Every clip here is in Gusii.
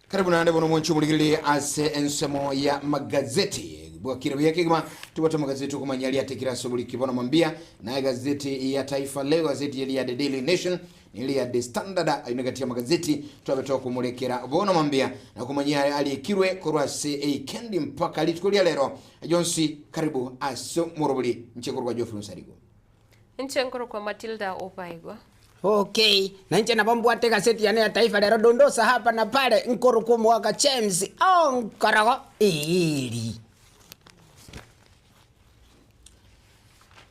Karibu naende bono mwanche omorigererie ase ensemo ya magazeti. Bwakire buya kegima tobwate amagazeti okomanya aria atekire ase oboriki bono mambia na egazeti ya Taifa Leo, gazeti eria ya The Daily Nation na eria ya The Standard ayio negati ya magazeti twabe tokomorekera bono mambia na komanyia aya arikirwe korwa ase eikendi mpaka rituko ria rero. Ayio onsi karibu ase omorobori inche nkorokwa Geoffrey Onsarigo. Inche nkorokwa Matilda Obaigwa. Okay, nainche nabo mbwate egaseti yane ya Taifa Lero dondosa hapa na pale nkorokwa omogaka James Onkorogo eeri.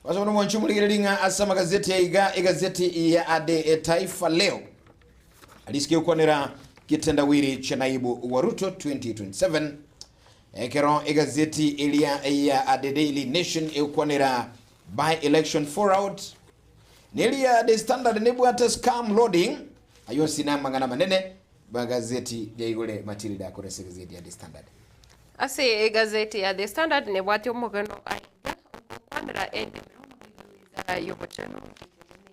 Ase bono mwanche omorigereria ng'a ase amagazeti aiga egazeti ya The Taifa Leo risike gokwanera kitendawili cha naibu wa Ruto 2027 ekero egazeti eria ya The Daily Nation egokwanera by election fallout Neria The Standard nebwate scam loading ayio onsi namang'ana amanene bagazeti yaigure Matilda korwa ase egazeti ya The Standard. Ase egazeti ya The Standard nebwate omogeno aiga ogokwanera endemero naboigo wizara y'obochenu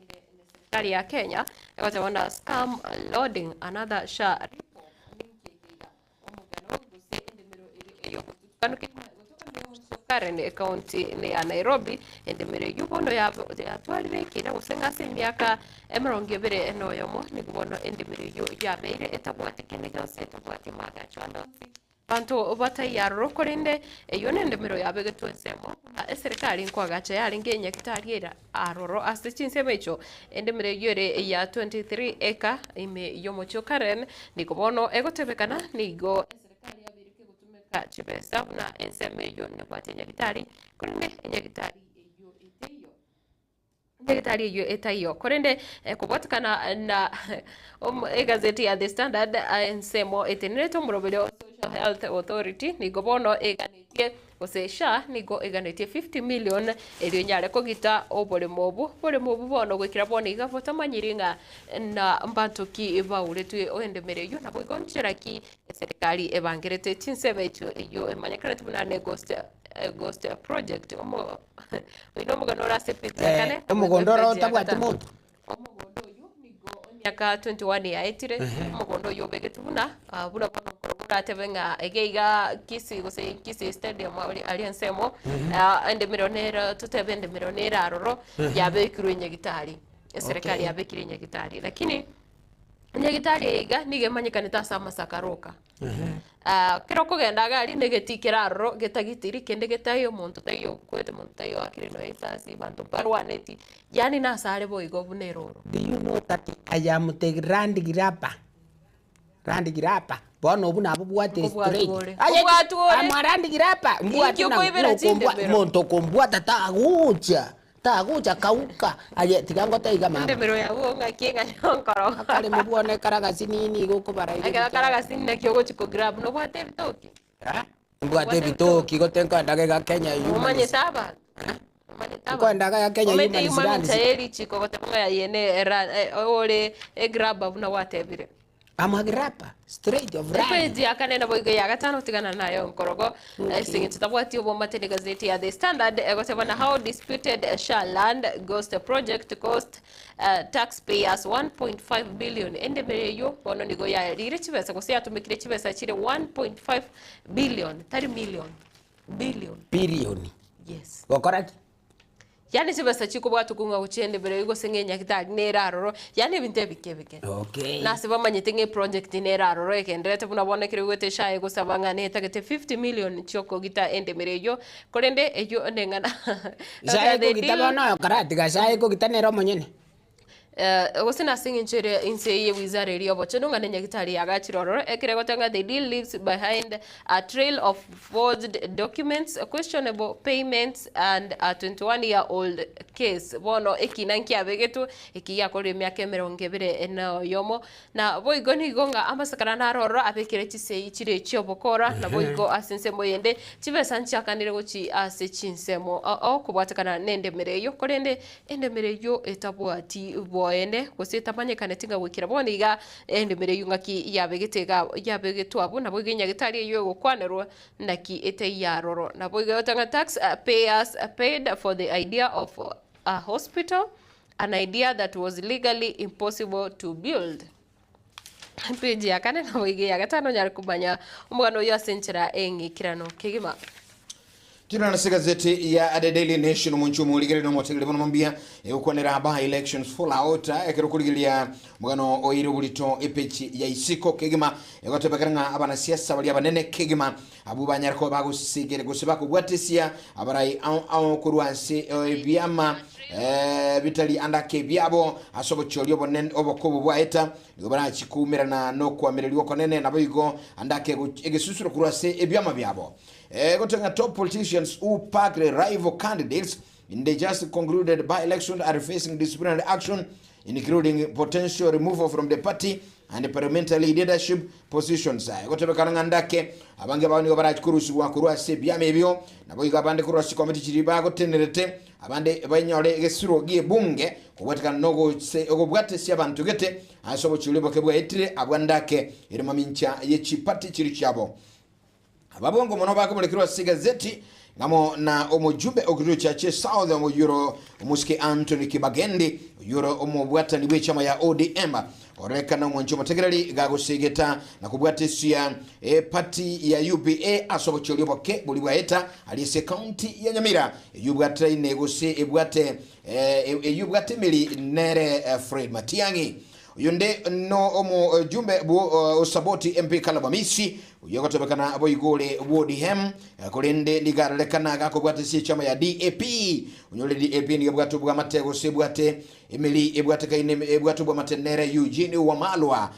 etegemeire neserikari ya Kenya egoteba buna scam loading another SHA rip-off ninki ekeiga Omogano gose endemero ere ey'obotutukanu kegima gotoka n'omochie o Karen, ekaunti ya Nairobi. Endemero eyio bono yatwarire ekiina gose ng'a ase emiaka emerongo ebere na oyomo nigo bono endemero eyio yabeire etabwati kende gionsi, etabwati maagacho ande onsi, banto bataiyo aroro korende eyio nendemero yabegetwe ensemo buna eserekari nkoagacha yarenge enyagitari ere Aroro ase chinsemo echio, endemero eyio ere eya 23 eka ime y'omochie o Karen, nigo bono egotebekana nigo eserekari yabeire kegotumeka chibesa buna ensemo eyio nebwate enyagitari, korende enyagitari eyio etaiyo. Enyagitari eyio etaiyo. Korende kobwatekana na egazeti ya The Standard, ensemo etenenerete omoroberi o Social Health Authority nigo bono eganetie Gose SHA nigo eganetie 50 million erio enyare kogita oboremo obo. Oboremo obo bono goikera bono iga botamanyiri ng'a na mbanto ki bauretwe endemero eyio naboigo nchera ki eserikari ebangerete chinsemo echio eyio emanyekanete buna ne ghost ghost project omo oyio nomogano ore ase page ya kane naboigo Omogondo oro epage ya otabwati gatano. monto. Omogondo oyio nigo emiaka 21 yaetire, omogondo oyio obegetwe buna ah, buna bono nkorokwo oratebe ng'a iga iga Kisii gose Kisii Stadium aria aria ensemo, ah, endemero nero totebe endemero nere aroro, yabekirwe enyagitari, eserekari Okay. yabekire enyagitari. Lakini enyagitari eye iga nigo emanyekanete ase amasakara oka. Ah, kero okogenda iga aria na egetii kere aroro getagitiri kende getaiyo omonto taiyo okwete monto taiyo oakire nonya esasi banto mbarwaneti, yaani nase are boigo buna eroro. Do you know that I am the land grabber? Land grabber. Bono obwo nabobwate Nkobwatwa straight. ore. Aye, Nkobwatwa ore. I'm a land grabber. Mbwate Inki na- okoibera nokombwa- chindemero? Monto okombwata tagocha. Tagocha kauka, aye tiga ngote iga mama. Endemero yago ng'aki eng'ana onkoro. Akare mobwone karagasi nini igo okobara iga Ekero ebitoki. karagasi naki ogochi ko grab nobwate ebitoki? Eh, Mbwate ebitoki gote nkoendaga iga Kenya human Omanyete abanto. Omanyete abanto. Nkoendaga iga Kenya Omanyete human human lands. ncha ye richiko goteba ng'a aye ne era ore egrabber buna gwatebire. I'm a grabber, straight of land. Epeji ya kane naboigo eya gatano tigana nayo nkorogo ase eng'encho tabwati obomate ne gazeti ya The Standard egoteba na how disputed SHA land ghost project cost uh, taxpayers 1.5 billion endemero eyio bono nigo yarire chibesa gose yatumekire chibesa chire 1.5 billion tari million billion Billion. yes Gokora ki? Yaani chibesa chikobwatwa kong'a gochia endemero eyio gose ng'a enyagitari nere aroro, yaani ebinto ebike ebike. Okay. Nase bamanyete ng'a eproject nere aroro egendererete buna bono ekero oigwete eshaye egosaba ng'a netagete 50 million chiokogita endemero eyio, korende eyio neng'ana Eshaye The ekogita deal- bono oyo karatiga eshaye ekogita nere omonyene. Gose nase eng'encho ere inse ye wizara eria y'obochenu ng'a nenyagitari yagachire ororo, ekero egoteba ng'a the deal leaves behind a trail of forged documents, questionable payments and a 21 year old case. Bono ekina nkiabegetwe, eki giakorire emiaka emerongo ebere na oyomo, na boigo nigo ng'a amasakara naro ororo abekire chisegi chire chi'obokora, naboigo ase ensemo eyende chibesa nchiakanire gochia ase chinsemo okobwatekana nendemero eyio, korende Endemero eyio etabwati boene, gose etamanyekaneti ng'a goikera bono iga endemero eyio ng'aki yabegete iga yabegetwe abwo, naboigo enyagetari eyio egokwanerwa naki etaiyo aroro. Naboigo egoteba ng'a tax payers paid for the idea of a hospital, an idea that was legally impossible to build. Page ya kane nabo iga eya gatano onyare komanya omogano oyio ase enchera eng'ikirano kegima. Tirana ase egazeti ya The Daily Nation omonche omorigereria na omotegereri bono mambia egokwanera by elections fallout ekero okorigereria omogano oeire oborito epeji ya isiko kegima egotebekana ng'a abanasiasa baria abanene kegima abwo banyare koba bagosegere gose bakobwatesia abarai ao ao korwa ase ebiama bitari ande ake ebiabo ase obochori obonene obokobo bwaeta Nigo barachie koumerana nokoamererigwa okonene, naboigo ande ake egesusuro korwa ase ebiama biabo. Egoteba ng'a top politicians who backed rival candidates in the just concluded by-election are facing disciplinary action including potential removal from the party and parliamentary leadership positions. Egotebekana ng'a ande ake abange babo nigo barachie korusigwa korwa ase ebiama ebio, naboigo abande korwa ase chikomiti chiria bagotenerete Abande bainyore egesuro gi'ebunge kobwatekana nogose ogobwatesia abanto gete ase obochori oboke bwaetire abwo ande ake ere mamincha ye chipati chiri chiabo. Ababongo mono bakomorekerwa ase egazeti ng'amo na omojumbe o Kituo Chache South oyoro omosike Anthony Kibagendi oyoro omobwatani bw'echama ya ODM Ororekana omwanchi omotegereri gagosegeta na kobwatesia eparty ya UPA ase obochori oboke boria bwaeta aria ase ecounty ya Nyamira eyio ebwataine gose ebwate eyio ebwate emeri nere Fred Matiang'i. Oyonde no omojumbe bwo osaboti MP Caleb Amisi oyio ogotebekana boigo ore bw'ODM korende nigo arorekana gakobwatesia echama ya DAP. Onyore DAP nigo ebwate obwamate gose ebwate Emeri ebwatekaine ebwate obwamate nere Eugene Wamalwa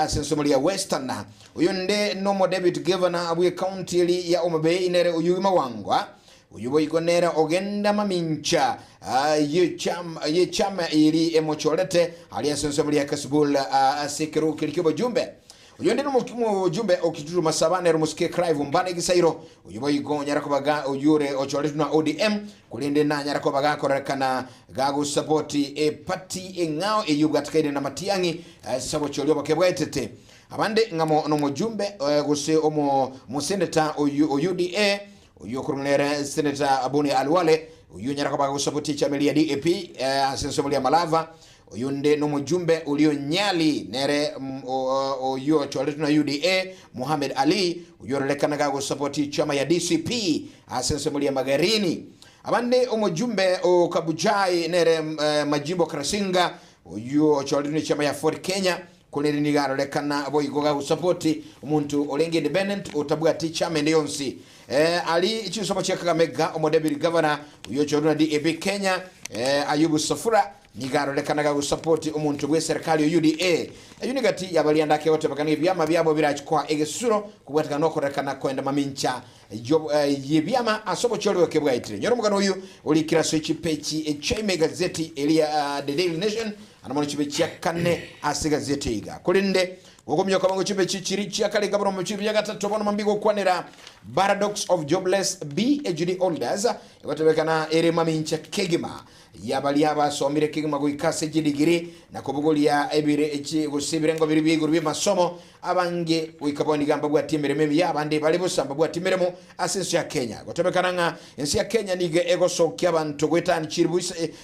ase ensemo ria Western. Oyonde nomo Deputy Governor bwe county eri ya Homa Bay nere Oyugi Magwangwa. Oyo boigo nere ogenda mamincha ye chama eri emochorete aria ase ensemo ria Kasipul ase ekerogo keria ki'obojumbe. Oyonde nomojumbe o Kitutu Masaba nere omosike Clive Ombane Gisairo, oyio boigo onyare koba ga oyio ore ochoretwe na ODM, korende nanyare koba gakorerekana gagosapoti eparty eng'ao eyio ebwatekaine na Matiang'i ase obochori oboke bwaetete. Abande ng'amo nomojumbe gose omoseneta o UDA oyio okorwa nere Senator Boni Khalwale, oyio onyare koba gagosapoti echama eria ya DAP ase ensemo ria Malava. Oyonde nomojumbe oria o Nyali, nere oyio ochoretwe na UDA, Mohamed Ali, oyio ororekana gagosapoti echama ya DCP ase ensemo ria Magarini. Abande omojumbe o Kabuchai nere Majimbo Karasinga, oyio ochoretwe nechama ya Ford Kenya, korende nigo arorekana boigo gagosapoti omonto orenge independent otabwati chama ende yonsi. Aria chinsomo chia Kakamega, omodepute governor oyio ochoretwe na DAP Kenya, Ayubu Safura, Nigo arorekana gagosapoti omonto bw'eserekari o UDA. Eyio negati y'abaria ndake gotebekana ebiama biabo birachie koa egesusuro kobwatekana nokorekana koenda mamincha y'ebiama ase obochori boke bwaetire. Nyora omogano oyio orikire ase chipechi chiaime egazeti eria The Daily Nation ande mono chibe chia kane ase egazeti eiga. Korende gokominyoka bwango chipechi chiri chia kare inga bono chibe chia gatato bono mambia gokwanera Paradox of Jobless PhD Holders egotebekana ere mamincha kegima Y'abaria abasomire kegima goika ase chidigiri na kobogoria ebire echi gose ebirengo biria bia igoro bi'amasomo, abange goika bono iga mbabwati emeremo emiya, abande bare bosa mbabwati emeremo ase ense ya Kenya. Gotebekana ng'a ense ya Kenya nigo egosokia abanto goetania chiribu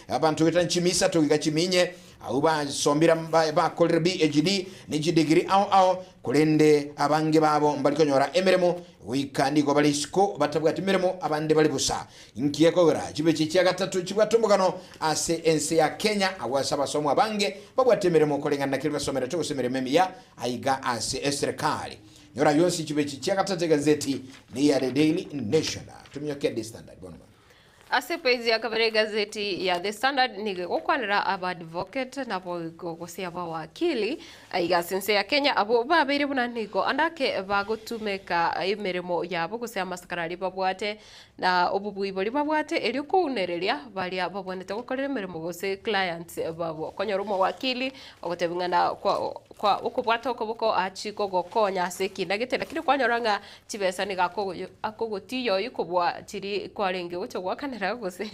abanto goetania chimi isato goika chimi inye, Abwo basombire bakorire PhD ne chidigiri ao ao, korende abange babo mbari konyora emeremo, goika nigo bare isiko batabwati meremo, abande bare bosa. Inki gekogera chibe echi chia gatato chibwate omogano ase ense ya Kenya, agwo ase abasomu abange babwate emeremo koreng'ana na keria basomerete gose emeremo emiya aiga ase eserekari. Nyora yonsi chibe echi chia gatato egazeti neya The Daily Nation. Tominyoke The Standard bono. Ase epeji ya kabere egazeti ya The Standard nigo egokwanera abadvocate naboigo gose abawakili aiga ase ense ya Kenya abwo babeire buna nigo ande ake bagotumeka emeremo yabo gose amasakara aria babwate na obobui boria babwate erio kounereria baria babwenerete gokorera emeremo gose clients babo. Okonyora omowakili ogotebi ng'a na kwa kwa okobwata okoboko achie kogokonya ase ekina gete lakini kwanyora ng'a Chibesa nigo akogotiya oyio kobua chiria kwarenge gocha goakanera gose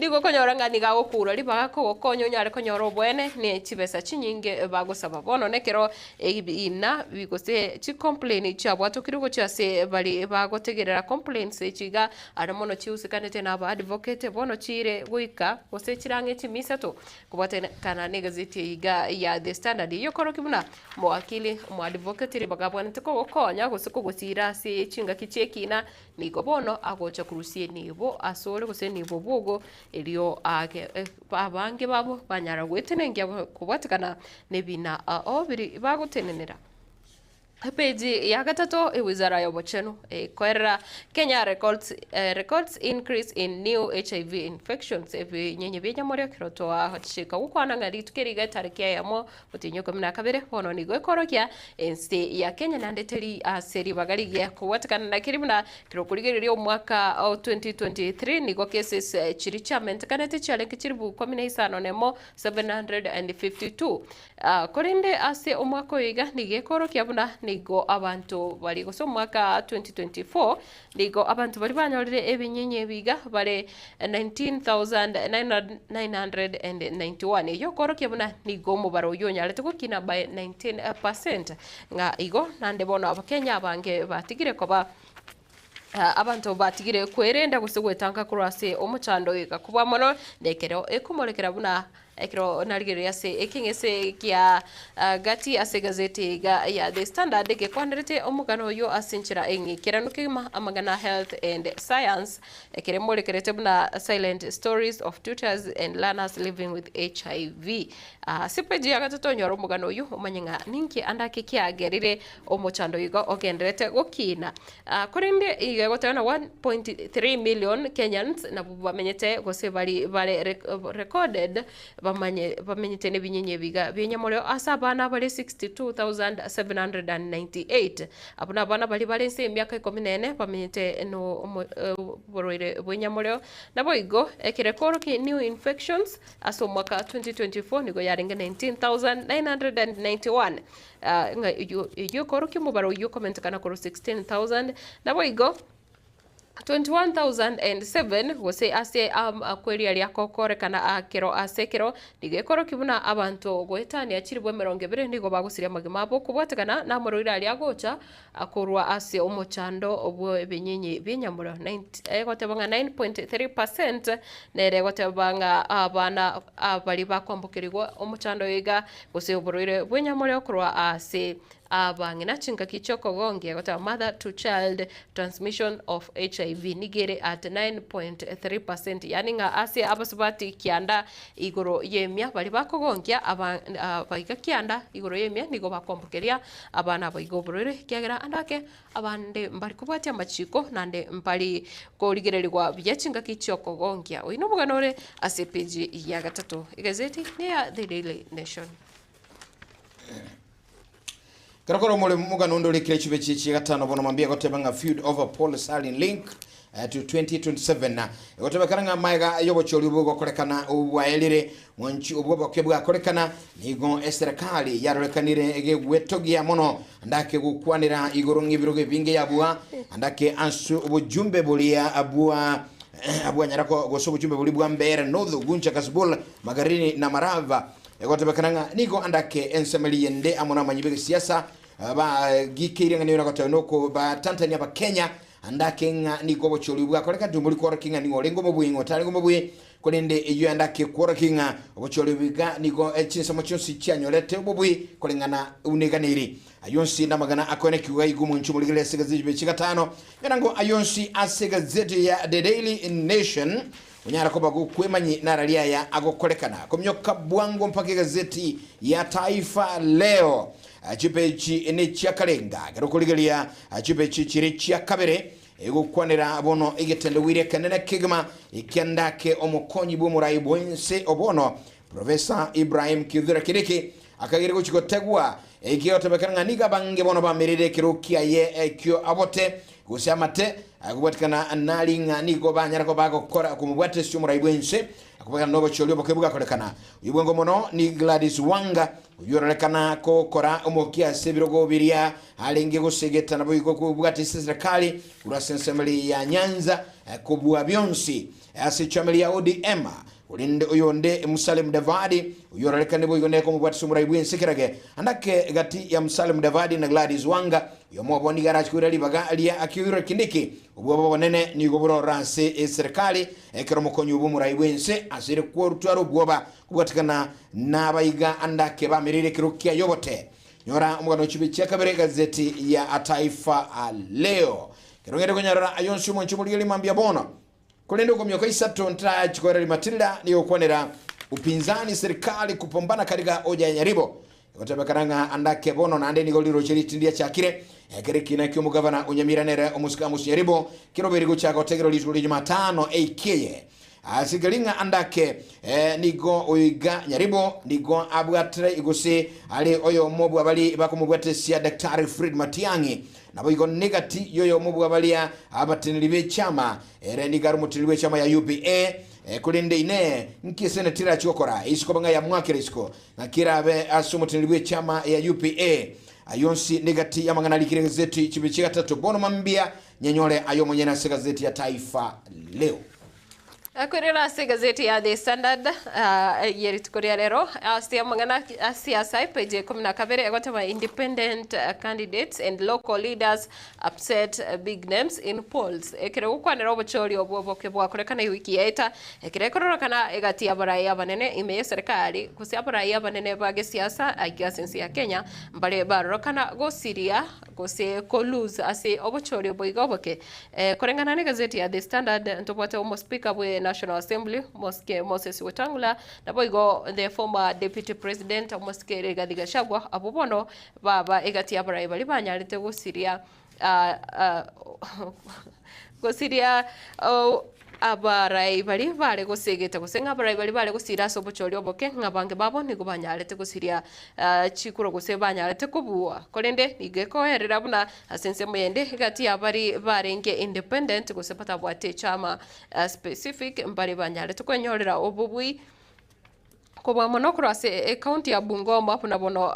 nigo okonyora ng'a nigo agokoura ribaga kogokonya onyare konyora oboene ne chibesa chinyinge bagosaba. Bono nekero ebiina gose chicomplain chiabwatokirwe gochia ase baria bagotegerera complaints echi iga are mono chiusikanete na aba advocate bono chire goika gose chirang'e chimisato kobwatekana na egazeti eye iga ya The Standard eyio ekorokia. Ekorokia buna omowakili, omoadvocate ribaga abwenerete kogokonya gose kogosiira ase chingaki chi'ekina, nigo bono agocha korusia enibo asore gose enibo bwogo erio age abange babo banyara goetenengia kobwatekana nebina ao biri bagotenenera. Epeji ya gatato ewizara y'obochenu ekoerera Kenya records, records increase in new HIV infections ebinyenye bia nyamori ekero twachika gokwana ng'a rituko eri iga etariki eyemo omotienyi o ikomi na kabere bono nigo ekorokia ense ya Kenya naende teri ase ribaga rigiya kobwatekana na keri buna kero okorigereria omwaka o 2023 nigo cases chiri chiamentekanete chiarenge chilifu ikomi na isano na emo 752 Korende ase omwaka oyo iga nigo ekorokia buna nigo abanto baria, gose omwaka 2024, nigo abanto baria banyorire ebinyinya ebi iga bare 19,991. Eyio okorokia buna nigo omobaro oyio onyarete gokina by 19%. Ng'a igo naende bono Abakenya abange batigire koba Abanto batigire kwerenda gose gwetanga korwa ase omochando oyo egakubwa mono, na ekero ekomorekera buna ekero narigereria ase ekeng'ese kia gati ase egazeti iga ya The Standard gekwanerete omogano oyio ase enchera eng'ikeranu kegima amang'ana Health and Science ekero emorekerete buna Silent Stories of Tutors and Learners Living with HIV. Ase page ya gatato onyore omogano oyio omanye ng'a ninki ande ake kiagerire Omochando igo ogendererete gokiina. Korende igo egoteba na 1.3 million Kenyans nabwo bamenyete gose bari bare recorded bamanye bamenyete nebinyenyi ebiga bi'enyamoreo ase abana bare 62,798. Abwo nabana baria bare inse y'emiaka ikomi na ene bamenyete no omo oborwaire bw'enyamoreo. Naboigo ekerekoro ki new infections ase omwaka 2024 nigo yarenge 19,991. Ng'a eyio eyio ekorokia omobaro oyio okomentekana korwa 16,000, naboigo 21,007 gose ase akweria aria agokorekana ekero ase ekero, nigo ekorokia buna abanto goetania chilifu emerongo ebere nigo bagosiria amagima abo kobwatekana namorwaire aria agocha korwa ase omochando bw'ebinyinyi bi'enyamorero. Egoteba ng'a 9.3 percent nere egoteba ng'a abana baria bakwambokerigwa omochando oyo iga gose oborwaire bw'enyamorero korwa ase abang'ina chingaki chi'okogongia goteba mother to child transmission of HIV nigo ere at 9.3 percent yaani ng'a ase abasubati kianda igoro y'emia baria bakogongia aba abaiga kianda igoro y'emia nigo bakwambokeria abana aba iga oborwaire ekiagera ande ake Abande mbari kobwatia amachiko, naende mbari korigererigwa buya chingaki chi'okogonkia. Oyio nomogano ore ase epeji ya gatato. Egazeti neya The Daily Nation. Kero kore omore omogano onde orikire chibe chie gatano bono mambia goteba ng'a feud over Paul Sarin link to 2027 egotebekana ng'a maega y'obochori obwo gokorekana obwaerire Mwanchi obwo boke bwakorekana, nigo eserekari yarorekanire gegwetogia mono, andake gokwanera igoro ng'ebirogo ebinge yabua, andake ase obojumbe boria bwa bwanyara gose obojumbe boria bwa Mbeere North, Ugunja, Kasipul, Magarini na Marava. Egotebekana ng'a nigo andake ensemeri yende amo nabamanyi b'egesiasa bagikeire ng'a nigo nagoteba nokobatantania Abakenya andake ng'a nigo obochori bwakoreka ntomori kworokia ng'a nigo orenge omobui ng'a otarenge omobui. Korende eyio yandake kworokia ng'a obochori biga nigo chinsemo chionsi chianyorete obobui koreng'ana buna-eganeiri. Ayio onsi namagena akoenekigwa iga omonche omorigereria ase egazeti y'ebibe gatano, erango ayio onsi ase egazeti ya The Daily Nation onyare koba gokwemanyi narari aya agokorekana. Kominyoka bwango mpaka egazeti ya Taifa Leo chipeji nechiakarenga ekero okorigereria chipeji chire chia kabere Egokwanera bono egetendewiri ekenene kegima ekiandake omokonyi bw'omorai bw'ense o bono, Professor Ibrahim Kithure Kindiki, akagera gochia gotegwa ekiagotebekana ng'a nigo abange bono bamerire ekero kiaye ekio abote gose amate akobwatikana nari ng'a nigo banyara koba bagokora komobwatesia omorai bw'ense akobwekana nobochori oboke bwakorekana. Oyio bwango mono ni Gladys Wanga oyio ororekana gokora omokia ase ebirogo biria arenge gosegeta naboigo kobwata ase eserekari korwa ase ensemeri ya Nyanza kobua bionsi ase echameri ya ODM. Korende oyonde Musalia Mudavadi, oyio ororekane boigo nere komobwatisia omorai bw'ense kerage, andake gati ya Musalia Mudavadi na Gladys Wanga, oyomo obo nigo arache koira ribaga ria Akiuire Kindiki. Obwoba obonene nigo bororo ase eserekari ekero omokonyi bw'omorai bw'ense aseire kworutwara obwoba kobwatekana nabaiga andake bamereire ekero kia yobote. Nyora omogano ochibe chia kabere egazeti ya Taifa Leo. Kero ng'ende konyarora ayonsi omonche omorigereria mambia bono. Korende okomioka isato ntarachi koereria Matilda nigo gokwanera upinzani serikali kupambana katika hoja ya Nyaribo. Egotebekana ng'a andake bono naende nigo riroche ritindi riachakire ekero ekina ki'omogavana o Nyamira nere omosike Amos Nyaribo keroberi gochaka gotegerwa rituko ria Jumatano eiki eye. Ase ekeri ng'a andake nigo oyo iga Nyaribo nigo abwatire gose are oyomo bw'abari bakomobwatesia Daktari Fred Matiang'i Naboigo negati y'oyomo bwa baria abateneneri b'echama, ere nigo are omoteneneri bw'echama ya UPA, korende inee, nki eseneti erachie gokora isiko bang'a yamwakera isiko? Naki erabe ase omoteneneri bw'echama ya UPA? Ayio onsi negati y'amang'ana arikire egazeti chibe chia gatato bono mambia nyenyore aye omonyene ase egazeti ya Taifa Leo. Akorera ase egazeti ya The Standard ye rituko ria rero ase amang'ana a siasa epeji ya ikomi na kabere egoteba Independent candidates and local leaders upset big names in polls. Ekero egokwanera obochori obwo oboke bwakorekana ewiki yaeta ekero ekororokana egati y'abarai abanene ime y'eserekari gose abarai abanene ba gesiasa aiga ase ense ya Kenya mbare barorokana gosiria gose ko lose ase obochori obo iga oboke. Koreng'ana negazeti ya The Standard, ntobwate omospika bwe National Assembly, Mosike Moses Wetangula, naboigo the former deputy president Omosike Rigathi Gachagua, abwo bono baba egati y'abarai baria banyarete gosiria gosiria Abarai baria bare gosegeta, gose ng'a abarai baria bare gosiira ase obochori oboke, ng'a abange babo nigo banyarete gosiria chikura gose banyarete kobua. Korende nigo ekoerera buna ase ensemo yende egati y'abaria barenge independent gose batabwati echama specific mbare banyarete kwenyorera obobui. Kobua mono korwa ase ecounty ya Bungoma buna bono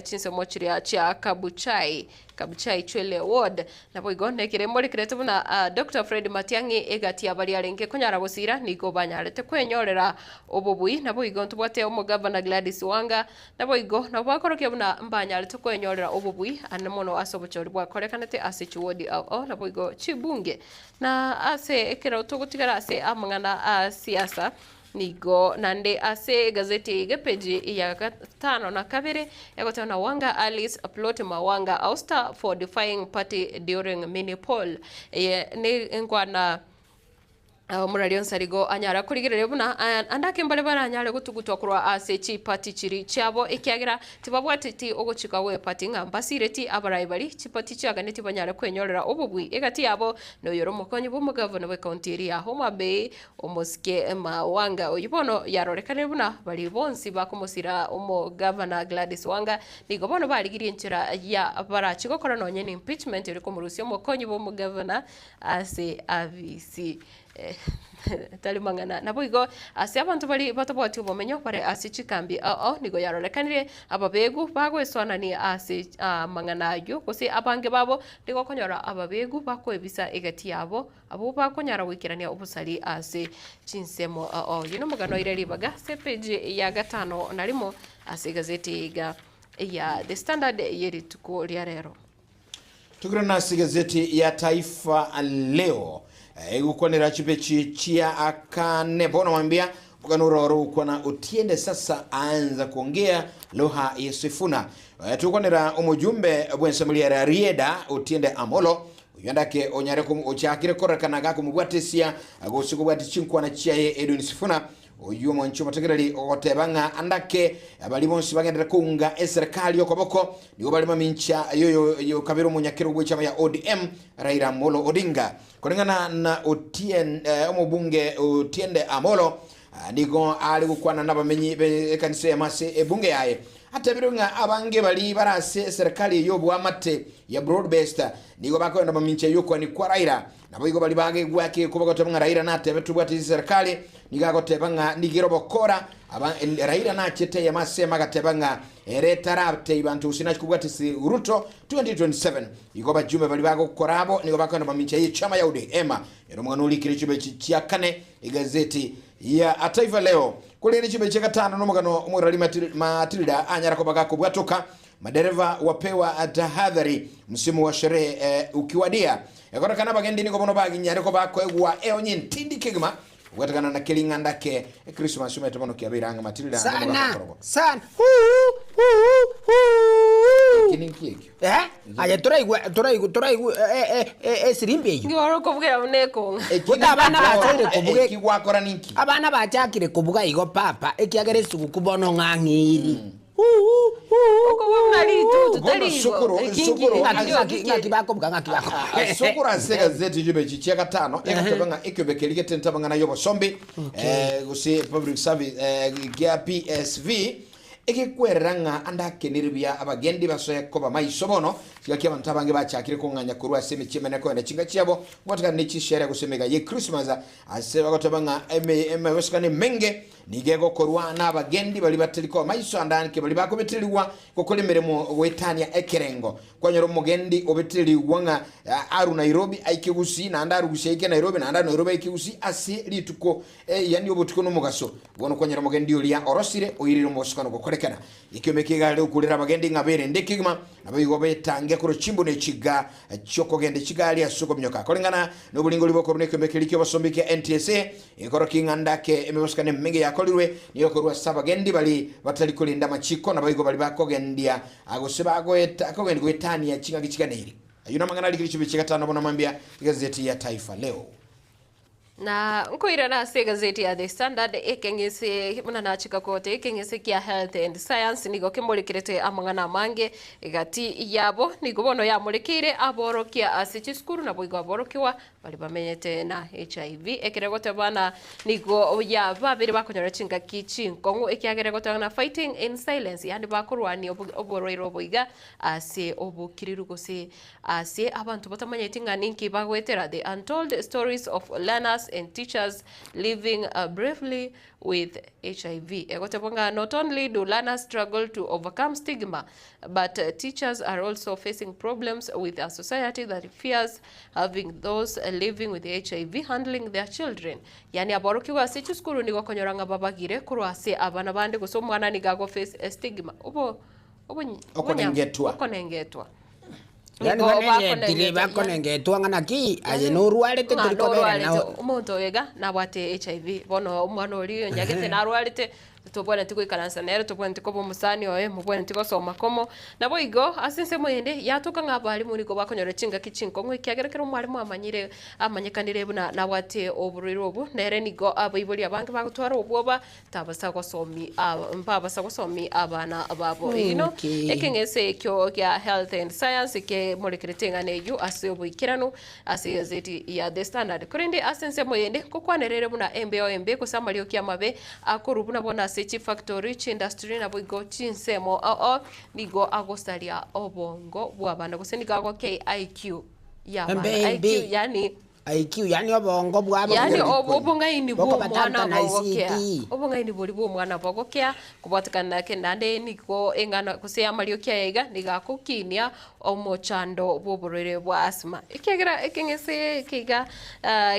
chinsemo chiria chia Kabuchai, Kabuchai Chwele Ward. Naboigo nekere morikerete buna Doctor Fred Matiang'i egati ya baria arenge konyara gosira nigo banyarete kwenyorera obobui. Naboigo ntobwate omogavana Gladys Wanga naboigo nabo bakorokia buna mbanyarete kwenyorera obobui ande mono ase obochori bwakorekanete ase chiwodi ao ao naboigo chibunge. Na ase ekero togotigara ase amang'ana a siasa. Nigo naende ase egazeti eye epeji ya gatano na kabere egoteba na Wanga Alice Plot Mawanga ouster for defying party during mini poll. Eye ne enkwana omorari Onsarigo anyara korigereria buna ande ake mbare baranyare gotugutwa korwa ase chipati chiri chiabo ekiagera tibabwateti ogochika gwe party ng'a mbasireti abarai bari chipati chiaganeti banyare kwenyorera obobui egati yabo noyore omokonyi bw'omogavana bw'ecounty eria ya Homa Bay Omosike Mawanga oyio bono yarorekanire buna baria bonsi bakomosira omogavana Gladys Wanga nigo bono barigirie enchera ya barachi gokora nonye ne impeachment erio komorusia omokonyi bw'omogavana ase abisi. Tari mang'ana naboigo ase abanto baria batabwati obomenyo bare ase chikambi ao ao nigo yarorekanire ababegu bagoesoanania ase amang'ana ayio gose abange babo nigo okonyora ababegu bakoebisa egati yabo Abwo bakonyara goikerania obosari ase chinsemo ao. Oyio nomogano oire ribaga ase epeji ya gatano na rimo ase egazeti iga ya The Standard ye rituko ria rero. Tokirana ase egazeti ya Taifa Leo egokwanera chipechi chia akane bono mambia omogano oro orogokwana Otiende sasa aanza kuongea lugha ya Sifuna. Togokwanera omojumbe bw'ensemo riera Rieda Otiende Amolo Oyio ndake onyare ochakire kororekana gakomobwatesia gose kobwatia chinkwana chiaye Edwin Sifuna, oyio omwanchi omotegereri ogoteba ng'a andake baria bonsi bagenderere kounga eserekari okoboko nigo bare mamincha yoyo kabere omonyakerogo bw'echama ya ODM Raila Amolo Odinga. Koreng'ana na Otien, omobunge Otiende Amolo nigo are gokwana nabamenyi b'ekanisa eyemo ase ebunge yaye Atebirwe ng'a abange baria bare ase eserekari y'oboamate ya Broad Based nigo bakoenda mamincha y'okoani kwa Raila. Naboigo baria bagegwa ekegeko bagoteba ng'a Raila natebe tobwate ase eserekari, nigo agoteba ng'a nigo ere obokora. Aba, Raila nachete eyemo ase emo agateba ng'a ere taratebia banto gose nachi kobwata ase Ruto 2027. Igo abajumbe baria bagokora abo nigo bakoenda mamincha y'echama ya ODM. Ere omong'ana orikire chibe echi chia kane egazeti. Ya Taifa Leo. Korende chimbe chia gatano nomogano omorari Matilda anyara koba gakobwatoka. Madereva wapewa tahadhari msimu wa sherehe ukiwadia. Ekorekana abagendi nigo bono baginyare koba bakoegwa eonye entindi kegima kobwatekana na keri ng'anda ake Christmas omanyete bono kiabeire ang'e Matilda Sana nomogaka okorogo. sana huu huu huu. Eki ninki ekio? Eh, aye toraigwe toraigwe toraigwe eh, eh, eh, esirimbi eyio. Nki ore okobugera buna ekong'a? Eki Gote abana ninki bachaire bono? kobuga Eki gwakora ninki? Abana bachakire kobuga igo papa, ekiagera esuguku bono ng'ang'eiri. Huu huu Okobua buna ritutu Bono tari igo. sukuru- Eki nki- sukuru- eki Ng'aki ng'aki nki- ng'aki bakobuga ng'aki bakobuga. Sukuru ase egazeti chibe echi chia gatano egoteba ng'a ekiombe keria getente amang'ana y'obosombi gose public service gia PSV Egekwerera ng'a ande akenire buya abagendi basoe koba maiso bono, chingaki abanto abange bachakire kong'anya korwa ase emechie emenene kogenda chinka chiabo, gotigana ne chishere gose emega ye Christmas, ase bagoteba ng'a emebosokano emenge nigo egokorwa nabagendi baria batari koba maiso ande anke baria bakobetererigwa gokora emeremo goetania ekerengo. Kwanyora omogendi obetererigwa ng'a arwe Nairobi aike Gusii, naende arwe Gusii aike Nairobi, naende arwe Nairobi aike Gusii ase rituko Yaani obotuko na omogaso. Bono kwanyora omogendi oria orosire, oirire omobosokano gokorekana. Ekioma eke iga are gokurera abagendi ng'a berende kegima, naboigo betange korwa chimbu ne chiga chi'okogenda chigari ase okominyoka. Koreng'ana noboringori bokorwa nekioma keria ki'obosombi kia NTSA, ekorokia ng'a ndake emebosokano emenge yakorirwe nigo ekorwa ase abagendi baria batari korenda amachiko naboigo baria bakogendia gose bagoeta kogendia goetania ching'aki chiganeiri. Ayio namang'ana arikire chibe chigatano bono mambia egazeti ya Taifa Leo. Na nkoirana ase egazeti ya The Standard, ekeng'ese buna nachika kote, ekeng'ese kia Health and Science nigo kemorekerete amang'ana amange egati yabo, nigo bono yamorekeire aborokia ase chisukuru naboigo aborokigwa baria bamenyete na HIV. Ekero egoteba na nigo ya babere bakonyora chingaki chinkong'u ekiagera egoteba na fighting in silence, yaani bakorwania oborwaire obo iga ase obokiriru gose Ase abanto batamanyeti ng'a ninki bagoetera, The Untold Stories of Learners and Teachers Living Bravely with HIV. Egotebwa ng'a not only do learners struggle to overcome stigma, but teachers are also facing problems with a society that fears having those living with HIV handling their children. Yaani aborokigwa ase chisukuru nigo okonyora ng'a babagire korwa ase abana bande gose omwana nigo ago face stigma. Obo Okonengetwa. Okonengetwa. Yaani Nigo banengetire bakonengetwa. bakonengetwa ng'a naki aye norwarete Ng'a tori kobera norwarete nao. omonto oyo iga nabwate HIV bono omwana oria onyagete narwarete tobwenereti goikaransa nere tobwenereti koba omosani oye mobwenereti gosoma komo. Naboigo ase ensemo eyende yatoka ng'a abalimu nigo bakonyora chingaki chinkong'u ekiagera ekero omwalimu amanyire amanyekanire buna nabwate oborwaire obwo nere nigo abaibori abange bagotwara obwoba Tabasa gosomi mbabasa gosomi abana babo. Eyio Okay. ekeng'ese ekio gia Health and Science kemorekerete eng'ana eyio ase oboikeranu ase egazeti ya The Standard. Korende ase ensemo yende nkokwanerere buna embeo embe gose amarioki amabe akorwa buna bono ase chifactory, chiindustry naboigo chinsemo ao nigo agosaria obongo bw'abana gose nigo agokei IQ y'abana. Embe embe. IQ yaani IQ, yaani obongo bwabo Yaani bori- obong'aini bw'omwana bokobatantana bogokea, ICT. obong'aini boria bw'omwana bogokea, kobwatekana nake naende nigo eng'ana gose amarioki aya iga nigo agokinia omochando bw'oborwaire bwa asthma. Ekiagera ekeng'ese eke iga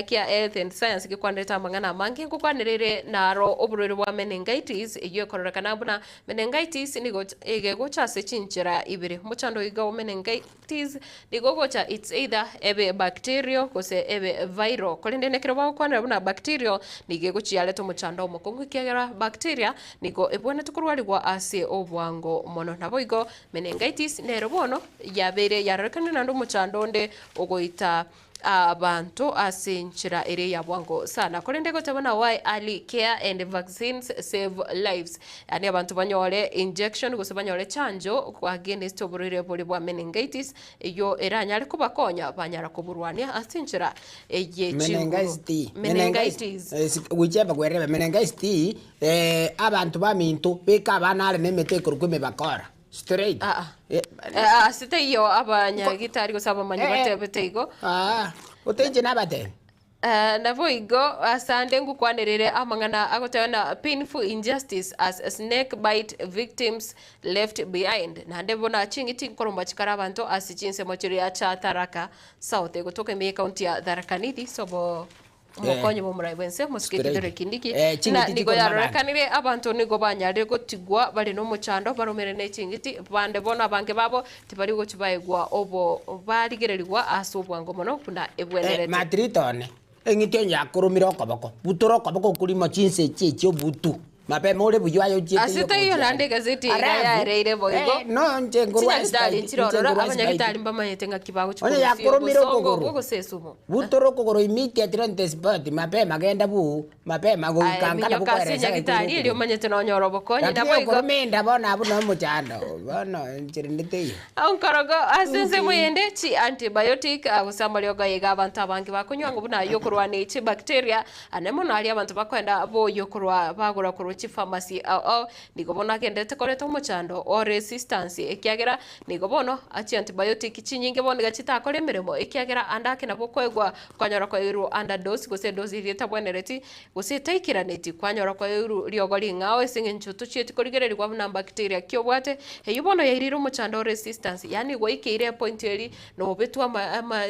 kia health and science gekwanerete amang'ana amange, nkokwanerere naro oborwaire bwa meningitis eyio ekororekana buna meningitis nigo egegocha ase chinchera ibere, omochando oiga o meningitis Tis nigo ogocha it's either ebe bacterial gose ebe viral. Korende nekero bagokwanera buna bacterial nigo egochia yareta omochando omokong'u ekiagera bacteria nigo ebwenerete korwarigwa ase obwango mono. Naboigo meningitis nero bono yabeire yarorekanire naende omochando onde ogoita abanto ase enchera ere ya bwango sana. Korende goteba na why early care and vaccines save lives. Yaani abanto banyore injection gose banyore chanjo against oborwaire boria bwa meningitis eyio eranyare kobakonya banyara koborwania ase enchera eye chinguru. Meningitis, Meningitis. Gochia kwerebe meningitis, abanto baminto beka abana are na emete ekorokwa emebakora. Straight. Aa. Eh, Eh, ase taiyo abanyagitari gose abamanyi Eh, eh. batebete igo. Ah, otenche nabatebe. Eh, naboigo asande ngokwanerere amang'ana agoteba na painful injustice as snake bite victims left behind. Naende buna ching'iti nkoromba chikare abanto ase chinsemo chiria chia Tharaka South egotoka ime ye county ya Tharaka Nithi sobo. Omokonyi bw'omorai bw'ense, omosike Straight. Kithure Kindiki, Eh, ching'iti na nigo chikoruma abanto. yarorekanire abanto nigo banyarire gotigwa bare nomochando baromere ne ching'iti, bande bono abange babo tibari gochi baegwa obo barigererigwa ase obwango mono buna Eh, ebwenerete. matrita one, eng'iti onye yakoromire okoboko, butora okoboko okorimo chinsa echi echi obutu. Mapema ore buya aye ochiete Ase taiyo naende egazeti iga yaereire boigo. No inche nkorwa Chinyagitari Spite, nchire inche ororo, nkorwa abanyagitari Spite. mbamanyete ng'aki bagochia Onye korusia yakoromire obosongo okogoro. obwo gose esumo. Butora okogoro immediately on the spot, mapema genda buu, mapema Aye goika nka minyoka nabo ase koeresa ng'a enyagitari ekogoro erio okogoro. omanyete nonyore obokonyi Lakini naboigo. okoroma enda bono abwo no omochando, bono inche rende teiyo. Onkorogo ase ensemo eyende chi antibiotic gose amariogo iga abanto abange bakonywa ng'a buna ayio okorwania chibacteria Ane mono aria abanto bakoenda boyio korwa bagora korwa chipharmacy ao ao, nigo bono agenderete koreta omochando o resistance ekiagera nigo bono chiantibiotic chinyinge bono iga chitakore emeremo ekiagera ande ake nabo okoegwa kwanyora koeirwe under dose gose edose eria etabwenereti gose etaikeraneti kwanyora koeirwe riogo ring'ao ase eng'encho tochieti korigererigwa buna bacteria ki obwate eyio bono yairire omochando o resistance yaani gwaikeire epoint eria Nobetwe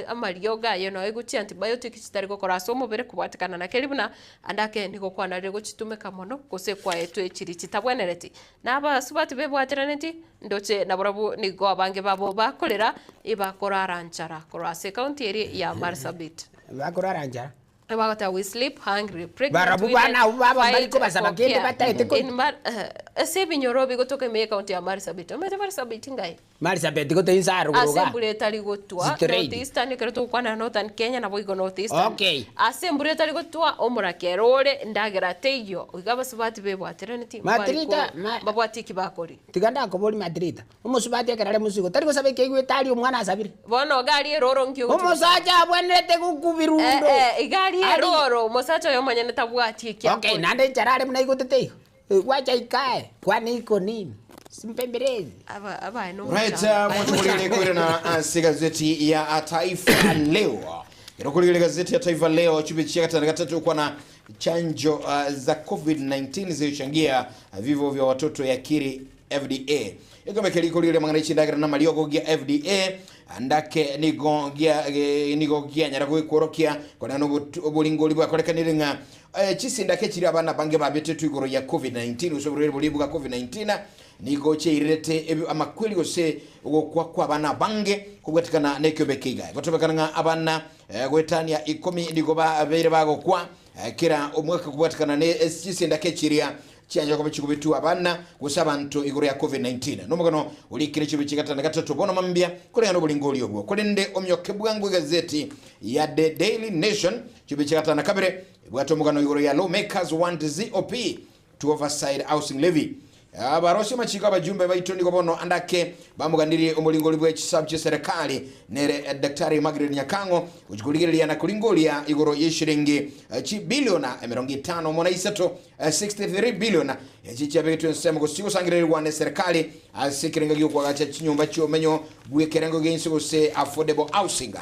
amariogo aye noegwe chiantibiotic chitari gokora ase omobere kobwatekana na keri buna ande ake nigo kwanarire gochitumeka mono gose kwaetwe chiri chitabwenereti. Na abasubati bebwateraneti ndoche nabarabwo nigo abange babo bakorera ebakorara nchara korwa ase ekaunti eria ya Marsabit. Bakorara nchara. Bagoteba we sleep hungry, pregnant Barabwo women bana abwo baba mbari fight kobasaba for kende care. bataete ko- In Mar- eh, ase ebinyoro bigotoka ime y'ecounty ya Marsabit. Omanyete Marsabit ngai? Marsabit gote inse arogoro Ase iga. embura etari gotwa Straight. North Eastern ekero togokwana Northern Kenya naboigo North Eastern. Okay. Ase embura etari gotwa omorakera ore endagera teiyo iga abasubati bebwateraneti mbari Matrita, ko- ma- mbabwati eki bakori. Tiga ndakoborie Matrita, Omosubati ekero are mosigo tari gosaba ekeigwete aria omwana asabire. Bono iga aria eroro nki ogochia gosaba? Omosacha abwenerete gokwa birundo. Eh, eh, iga aria Ari- eroro, omosacha oyo omonyene tabwati eki Okay, akore. naende enchara are buna aigotete igo. Eh, Wacha ikae, kwani iko nini? Simpembelezi. Aba- abaye Right, nomochando. mochokorire koirana ase gazeti ya Taifa Leo. Kero korire gazeti ya Taifa Leo chibe chia gatano gatatu kwana chanjo za COVID-19 zilizochangia vifo vya watoto yakiri FDA. Ekeombe keria riko riria amang'ana y'echindagera na amariogo gia FDA ndake nigo gia nigo gianyara goekworokia koreng'ana na oboringori bwakorekanire ng'a chisindake chiria abana abange babetetwe igoro ya Covid-19 gose oborwaire boria bwa Covid-19 nigo chiairerete amakweri gose ogokwa kw'abana abange kobwatikana nekeombe eke iga. Egotebekana ng'a abana goetania ikomi nigo babeire bagokwa kera omwaka kobwatikana ne chisindake chiria Chiancha koba chikobetua abana gose abanto igoro ya Covid-19. Nomogano orikire chibe chigatano gatato bono mambia koreng'ana noboringori obwo. Korende omioke bwango egazeti ya The Daily Nation chibe chigatano na kabere ebwate omogano igoro ya Lawmakers want ZOP to oversight housing levy. Abarosia amachiko abajumbe baito nigo bono ande ake bamoganirie omoringori bwe chisabu chie serekari nere Daktari Margaret Nyakang'o gochia korigereria na koringoria igoro yeshiringi chibiliona emerongo etano omo na isato 63 billion echi chiabegetwe ensemo gose chigosangererigwa neserikali ase ekerengo giokoagacha chinyomba chiomenyo bw'ekerengo gi'ense gose affordable housing.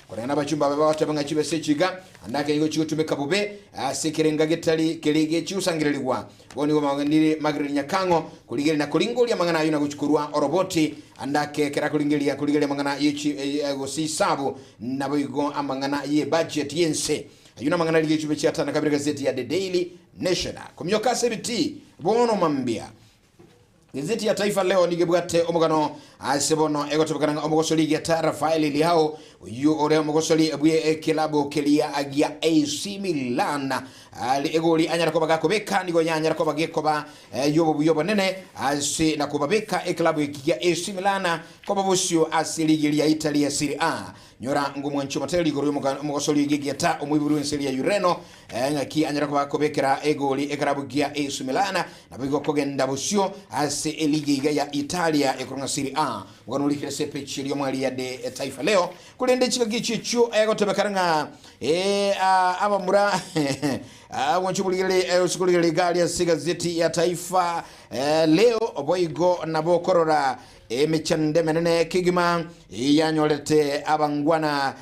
Koreng'ana abachumba abe bagoteba ng'a chibesa echi iga ande ake nigo chigotumeka bobe ase ekerenga getari keri gechigosangererigwa. Bono nigo baganire Margaret Nyakang'o korigereria na koringoria amang'ana ayio na gochi korwa oroboti ande ake ekero akoringeria korigereria amang'ana yechi gose isabu naboigo amang'ana ye budget y'ense. Ayio namang'ana rigia echumbe chia tano na kabere gazeti ya The Daily Nation. Kominyoka ase ebitii bono mambia. Gazeti ya Taifa Leo nigo ebwate omogano ase bono egotebekana ng'a omogosori Geta Rafael Leao oyio ore omogosori bwe ekilabu keria gia AC Milan ari egori anyara koba gakobeka nigo yanyara koba gekoba yobobuya obonene ase na kobabeka ekilabu eki gia AC Milan koba bosio ase ligi eria ya Italy ya Serie A. Nyora ng'omwanchi omotereri igoro y'omogosori Gigieta, omoibori w'ense ya Ureno, ng'aki anyare koba akobekera egoli ekerabu gia AC Milan, naboigo kogenda bosio ase eligi iga ya Italia ekorwa ng'a Serie A. Omogano orikire ase epeji eria omwari ya The Taifa Leo. Korende chingaki echio echio egotebekana ng'a abamura omwanchi omorigereria ase korigereria iga aria ase egazeti ya Taifa Leo boigo nabo okorora Emechando emenene kegima yanyorete abangwana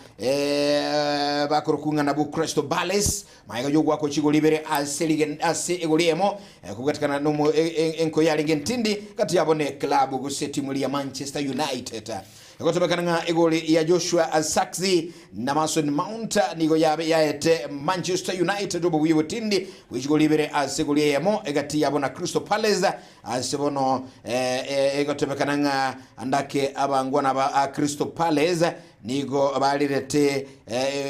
bakorokwa ng'a nabwo Crystal Palace magega y'ogoakwa chigori ibere ase rigen ase egori eyemo kobwatekana nomo enko yarenge entindi gati yabo ne club gose etimu eria ya Manchester United. Egotebekana ng'a egoli ya Joshua Zirkzee na Mason Mount nigo yabe yaete Manchester United obobuya obotindi bwe chigoli ibere ase egoli eyemo egati yabo na Crystal Palace. Ase bono egotebekana ng'a andake abangwana ba Crystal Palace nigo barirete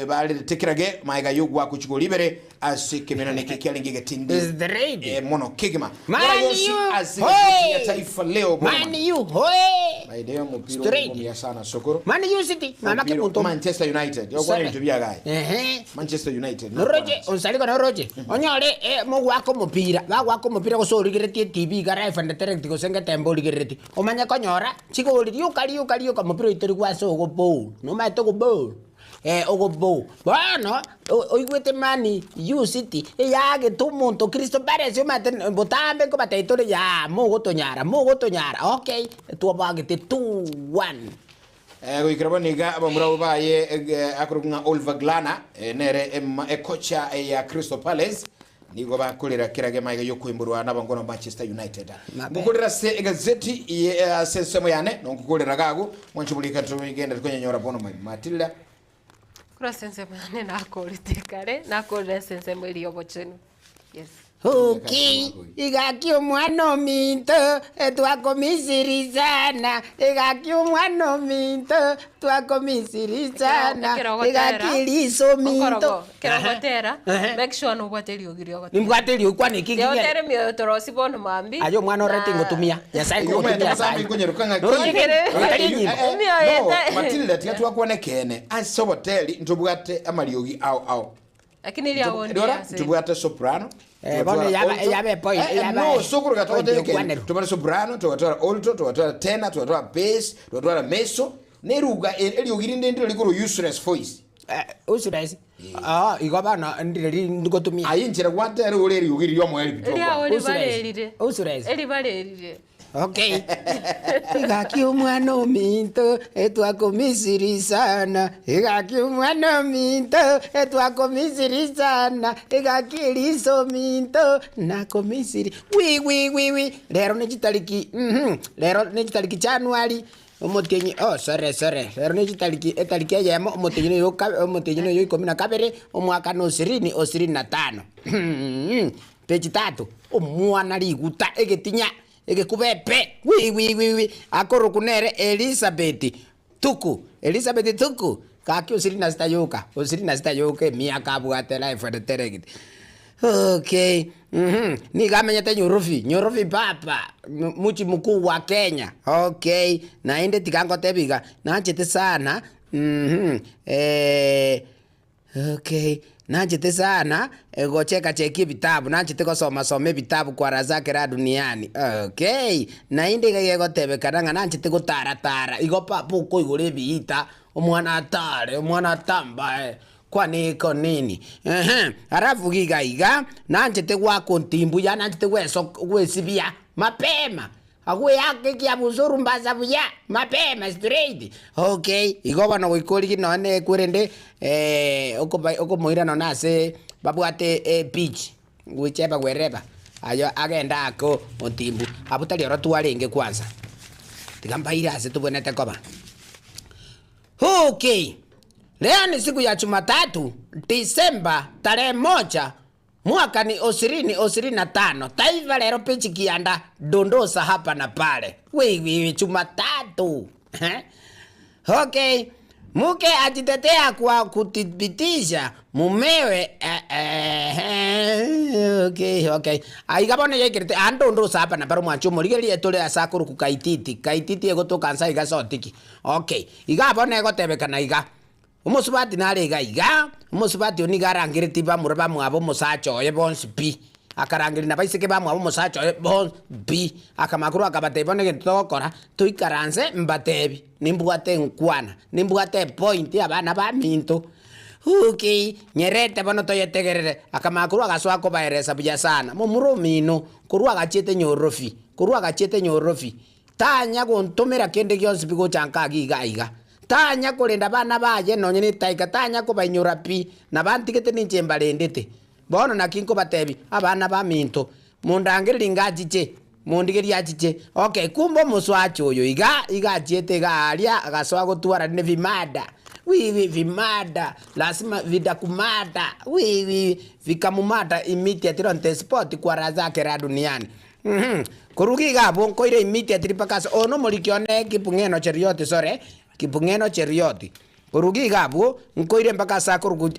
barirete kerage maega y'ogwakwa chigoli ibere ase ekemenano eke kiarenge egetindi Straight. mono kegima. Man Bora yonsi U, ase egazeti ya hoi! Taifa Leo bono. Man U, hoi! By the way, omopira Straight. omuya sana sokoro. Man U City, mama Omopira- kemunto. Manchester United. Yokwana Sorry. ebinto biagaye. Ehe. Manchester United. Noroche, onsariko noroche. Onyore eh, mogwaka omopira, bagwaka omopira gose origeretie etibi iga live and direct gose ngetembe origereretie. Omanye konyora, chigori rioka rioka rioka omopira oito tori gwase ogo bowl. Nomaete ogo bowl? Eh, ogo bowl. Bono, o- oigwete Man U City, eyagete omonto Crystal Palace omanyete botambe nkobatebia tore yaa mogotonyara mogotonyara okay, twabagete 2-1. Goikera bono iga abamura abwo baye akorokwa ng'a Oliver Glarner nere ekocha ya Crystal Palace nigo bakorera kerage magega y'okoimborwa n'abangwana ba Manchester United. Ngokorera ase egazeti ase ensemo yane nongokorera gago mwanche borika togende tokonyanyora bono Matilda. Korwa ase ensemo yane nakorete kare, nakorire ase ensemo eria y'obochenu. Yes. Uki, igaki omwana ominto, twakomisiri sana, igaki omwana ominto, twakomisiri sana, Ekero ogotera, igaki riso ominto. Okorogo, ekero Aha. ogotera, Aha. make sure nobwate eriogi riogotera. Nimbwate eriogi kwane eki Riogotera kigere. emioyo torosi bono mambia. Aye omwana ore tingotumia, Nyasaye Igo omanyete ngogotumia botambe sayi. nkonyeroka ng'aki. Norogere, Norogere. otari enyimbo. Emioyo No, ete- Matilda tiga twakwane ekeene ase oboteli ntobwate amariogi ao ao. Lakini ria bondi Rora, ase. tobwate soprano. Eh, bono tugatwara eyaba- alto. eyaba epoint, Eh, eh, eyaba no, sokoro point gatogote ekene. yokwanerwa. Tobwate soprano, tugatwara alto, tugatwara tenor, tugatwara bass, tugatwara mezzo. Neruga e- eriogi rinde ndiro rikoro useless voice. Eh, useless. Ah, igo bono ndire ngotumia. Aye inchera gwatera ore eriogi riria omoerio pi Eria tokwana. ori Useless. barerire. Useless. Eri barerire. Okay. Igaki omwana ominto etwakomisiri sana igaki omwana ominto etwakomisiri sana igaki eriso ominto nakomisiri wi wi wi wi rero ne chitariki mhm rero ne chitariki January omotienyi oh sorry sorry rero ne chitariki etariki eyemo omotienyi noyo omotienyi noyo ikomi na kabere omwaka na osirini osirini na tano peji tatu omwana riguta egetinya Egekuba epe, wi, wi, wi, wi, akorokwa nere Elisabeti Tuku, Elisabeti Tuku, gaki osiri na sitayoka, osiri na sitayoka emiaka abwate life and direct. Okay, mhm, nigo amenyete Nyorobi, Nyorobi papa, mji mkuu wa Kenya. Okay, naende tiga ngotebi iga, nanchete sana, mhm, Okay, nanchete sana gocheka cheki ebitabu, nanchete gosoma soma ebitabu kwa razake la duniani. Okay, naende iga gegotebekana ng'a nanchete gotara tara, igo papa okoigora ebiita, omwana atare, omwana atambae, kwani iko nini? Ehe, alafu iga iga, nanchete goaka ontimbu yaani nanchete gweso gwesibia mapema. Agwo eaka ekiabuso orumbasa buya, mapema straight. Okay, igo bono goika origie nonya na ekwerende okoba okomoira nonya ase babwate ebeach, whichever wherever, aye agende aake ontimbu, abwo tari oro twarenge kwanza. Tiga mbaire ase tobwenerete koba. Okay, leo ni siku ya Jumatatu, Disemba tarehe moja Mwaka ni osirini osirini na tano, Taifa Lero page kianda, dondosa hapa na pale. Wewe Jumatatu. Okay. Mke ajitetea kwa kuthibitisha mumewe eh, eh, okay, okay. Aiga bono yaikerete andondosa hapa na pale mwancho omorigereria etore ase akoruku Kaititi. Kaititi egotoka nsa iga Sotiki. Okay. Iga bono egotebekana iga. Omosubati nare iga iga, omosubati oyio nigo arangeretie bamura bamwabo omosacha oye bonsi pi. Akarangeria nabaiseke bamwabo omosacha oye bonsi pi. Akamakuru akabatebia, Bono egento togokora, toikaranse mbatebi, nimbwate enkwana, nimbwate epoint y'abana baminto. Okay, nyerete bono toyetegerere. Akamakuru agasoa kobaeresa buya sana, Momura omino, korwa agachiete nyorofi, korwa agachiete nyorofi, Tanya gontomera kende gionsi pi gocha nka agi iga iga. Tanya korenda abana baye nonye netaika, tanya kobainyora pi, na bantigete ninche mbarendete. Bono naki nkobatebia, abana baminto, mondangererie ngachiche. Mondigerie achiche. Okay, kumbe omoswacha oyo iga, iga achiete iga aria, agasoa gotwara ne vimada, wiwi vimada, lazima vidakumada, wiwi vikamumada immediately on the spot kwa raha zake ra duniani. Mh, koruga iga abwo nkoire immediately mpaka ase oyo nomoriki one Kipng'eno Cheruiyot sorry, Kipng'eno Cheruiyot. Koruga iga abwo, nkoire mpaka ase akorokwa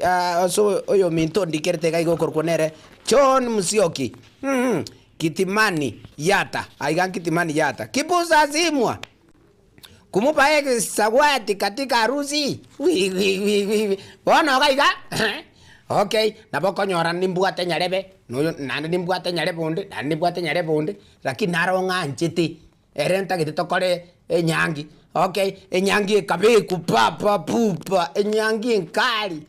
ase oyominto ondikerete iga iga okorokwa nere John Musyoki. Mh. Kitimani Yatta, aiga Kitimani Yatta, Kibusa Simwa, kumupa egesagwati katika harusi, wi wi wi wi wi. Bono iga iga okay, nabo okonyora nimbwate nyarebe, noyo naende nimbwate nyarebe onde, naende nimbwate nyarebe onde, lakini naro ng'anchete, ere ntagete tokore enyangi, okay, enyangi ekabekwa pa pa pu pa, enyangi enkari,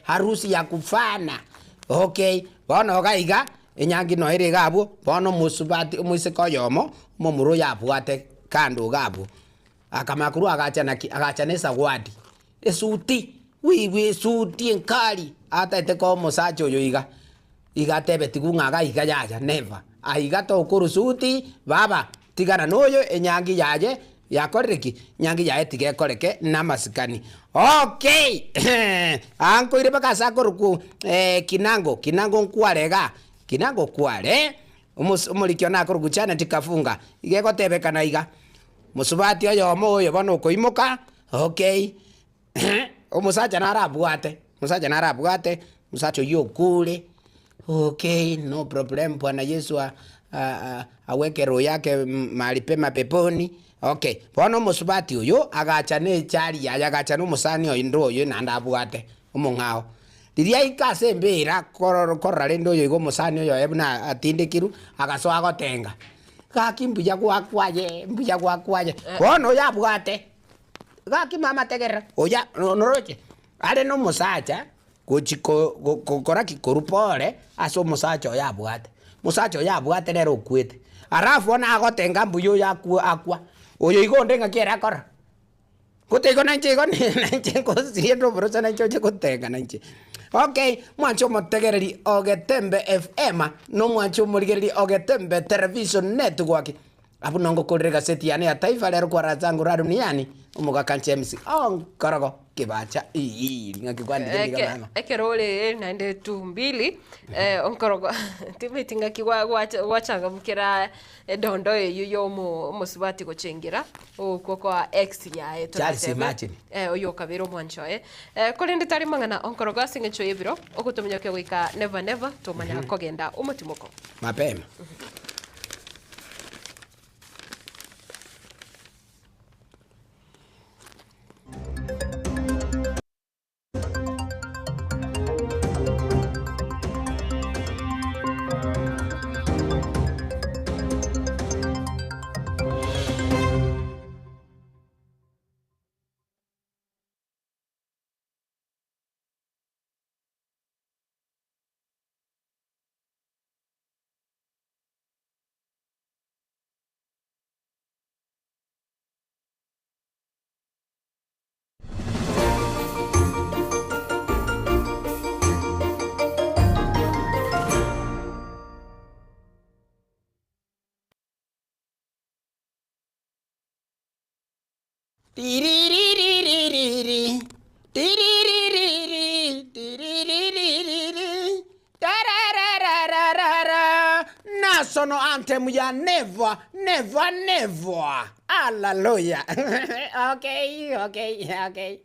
harusi ya kufana, okay, bono iga iga. Enyangi noyo ere iga abwo, bono omosubati omoiseke oyomo, omomura oyo abwate kando iga abwo. Akamanya korwa agacha naki? Agacha na esagwadi, esuti, wiigwe esuti enkari, ataete koa omosacha oyo iga, iga atebetigwe ng'a iga iga yaya never, aiga tokorwa suti, baba tigana na oyo enyangi yaye yakorire ki? Enyangi yaye tiga ekoreke na amasikani. Okay! Aa nkoire mpaka ase akorokwa Kinango, Kinango nkware igaa, Kinango kware, omos omoriki one akorokwa Janet Kafunga, iga egotebekana iga, mosubati oyomo oyo bono okoimoka, okay, omosacha naro abwate, omosacha naro abwate, omosacha oyio okure, okay no problem bwana Yesu aweke roho yake mahali pema peponi, okay. Bono omosubati oyo agacha na echari yaye, agacha na omosani oye oyo naende abwate omong'ao. Riria aika ase embera korora korora rende oyo iga omosani oyo oye buna atindekirwe, agasoa gotenga, gaki mbuya gwakwa aye, mbuya gwakwa aye. Bono oyo abwate. Gaki mama tegerera, oya noroche, are nomosacha gochi ko gokora ki? Korwa pore ase omosacha oye abwate. Omosacha oye abwate nere okwete. Alafu bono agotenga mbuya oyo akwo akwa, oyo iga onde ng'aki ere akora? Gote igo nainche igo nainche ngosirie ndoboroso nainche oche gotenga nainche. Okay, mwanche omotegereri o Getembe FM, na omwanche omorigereri o Getembe Television Network. Abwo nongokorera egaseti yane ya Taifa Lero kwa Razangu Raruniani, omogaka James Onkorogo Kibacha ii ng'aki kwandire niga mama. Ekero ore naende tumbili onkorogo timanyeti ng'aki gwachangamkera edondo eywo ya omosubati gochengera ogokwa kwa ex yaye Charles toratebe imagine. oyo okabeire omwanchi oye. Korende tari mang'ana onkorogo ase eng'encho y'ebiro ogotominyokia goika never never tomanya kogenda omotimoko. Mapema. Tiririririririri, tiriririri, tiriririri, tarararararara. National anthem ya never, never, never. Hallelujah. okay, okay, okay.